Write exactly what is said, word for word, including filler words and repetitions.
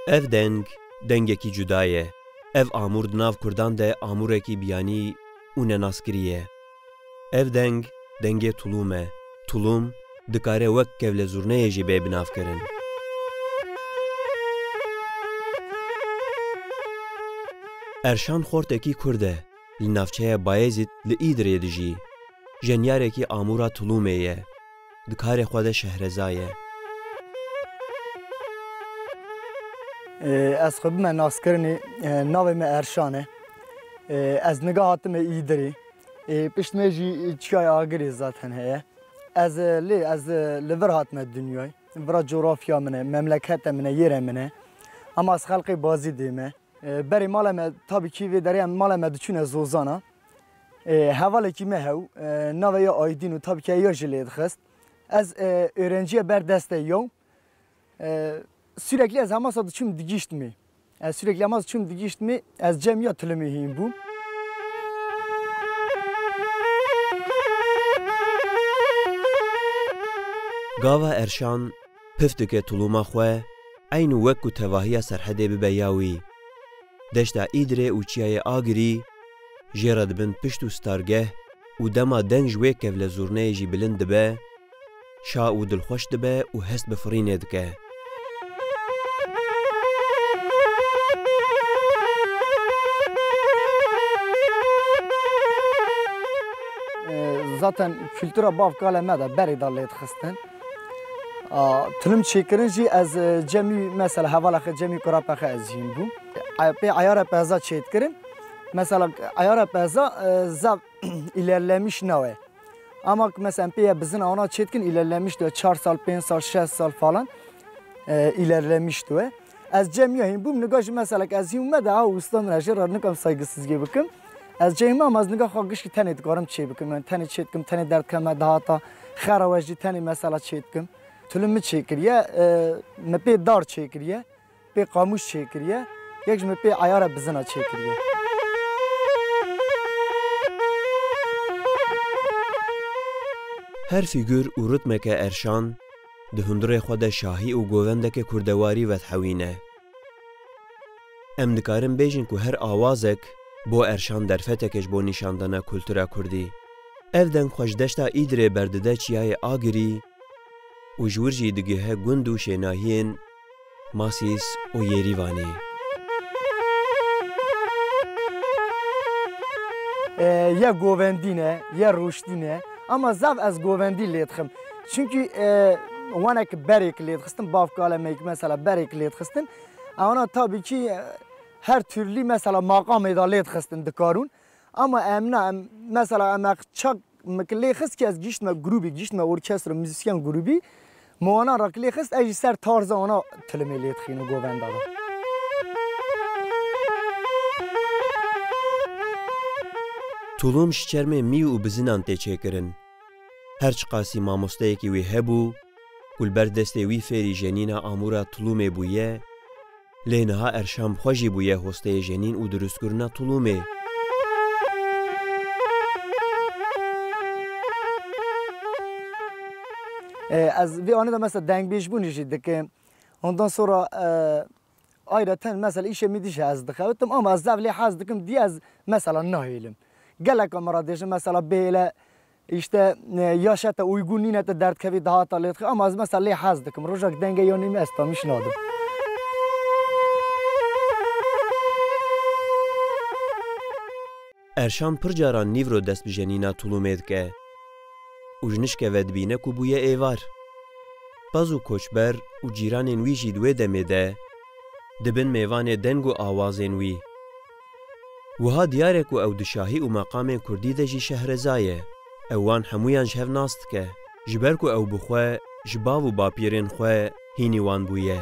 Ev deng, dengekî cuda ye. Ev amûr di nav kurdan de amûrekî biyanî û nenaskirî ye. Ev deng, dengê tulûm e. Tulûm dikare wek kevlezûrneyê jî bê binavkirin. Erşan xortekî kurd e. Li navçeya Bayezîd li Îdirê dijî. Jenyarekî amûra Tulûmê ye. Di karê xwe de şehreza ye. Ê, ez xwe bime naskirinê, ê, navê me Erşan e. Ê, ez niga hatime Îdirê. Ê, pişt me jî çiyayê Agirê zaten heye. Ez, ê, lê ez, ê, li vir hatime dinyayê. Vira coğrafya min e, memlekete min e, yêre min e. Ama ez xelqê Bazîdê me. E, berê mala me, tabî kî vê derê em, mala me diçûne Zozana. E, hevalekî me hew, e, navê ya Aydîn û tabî kî ya jî lê dixist. Ez, e, öğrenciye ber destê yew. E, sürekli ez hemasa diçûm digîştmê. Ez sürekli hemasa diçûm digîştmê, ez cem ya Tulûmê hîn bûm. Gava Erşan pif dike Tulûma xwe, eynû wek ku tevahiya Serhedê bibe ya wî. Deşta Îdirê û çiyayê Agirî jê re dibin pişt û stargeh û dema deng ji wê kevlezûrneyê jî bilind dibe, şa û dilxweş dibe û hest bi firînê dike. Zaten kultura bav kale me de berê de lê dixistin. A, tulum çêkirin jî ez, e, cemî, mesela, hevala xwe cemî kurape xwe ez hîn bûm. E, pê eyara peza çêdikirin. Mesela, eyara peza, e, zaf ilerlemiş nawe. Ama ki, mesela, pê ye bizina ona çêdikin ilerlemiş diye, çar sal, pênc sal, şeş sal falan, e, ilerlemiş diye. Ez cem ya hîn bûm, niga jî mesela ez hîn me de ha usta min e, jê re nikam saygısızgî bikim. Ez cem me ama ez niga xwe gişkî tenê dikarim çê bikim. Yani tenê çê dikim, tenê derdkeme dahata, xera we jî tenê mesela çê dikim. Tulum mi çê kiriye, e, me pê dar çê kiriye, pê qamûş çê kiriye, yek ji me pê eyara bizina çê kiriye. Her fîgür û ritmeke Erşan di hundirê xwe de şahî û govendeke kurdewarî vedhewîne. Em dikarin bêjin ku her awazek bo Erşan derfeteke ji bo nîşandana kultura kurdî. Ev deng xwe ji deşta Îdirê berdide çiyayê Agirî û ji wir jî digihe gund û şênahiyên Masîs û Yêrîvanê. E, ye govendî ne, ye rûştî ne. Ama zaf ez govendî lê dixim. Çunkî, e, wanek berêk lê dixistin, bav kale me yek mesela berêk lê dixistin. Ewana tabî kî, e, her türlü mesela maqamê de lê dixistin dikarûn. Ama em na, em, mesela em eq çak Min ki lê xist ki ez gihiştime grûbî, gihiştime orkestro, muzîsyen grûbî. Min wana ra ki lê xist, ez jî ser tarza wana tilimê lê dixînim govenda de. Tulûm ji çermê mî û bizinan tê çêkirin. Her çiqasî mamosteyekî wî hebû, ku li ber destê wî fêrî jenîna amûra tulûmê bûye, lê niha Erşan bi xwe jî bûye hosteyê jenîn û dirustkirina tulûmê. E, ez vê anê de mesela dengbêjbûnê jî dikim. Ondan sonra, e, ayreten mesela îşê min dî jî ez dixewitim ama ez zaf lê hez dikim, dî ez mesela nahêlim. Gelek min ra dêjin mesela bêle, İşte, e, yaşa te uygun nîne, te derdkevî daha ta lê dixî, ama ez mesela lê hez dikim. Rojek dengê yanî me ez tamîş nadim. Erşan pir caran nîvro dest bi jenîna tulûmê dike û ji nişke ve dibîne ku bûye êvar. Pez û koçber û cîranên wî jî di wê demê de dibin mêvanê deng û awazên wî. Wiha diyar e ku ew di şahî û meqamên kurdî de jî şehreza ye. Ew wan hemûyan ji hev nas dike, ji ber ku ew bi xwe ji bav û bapîrên xwe hînî wan bûye.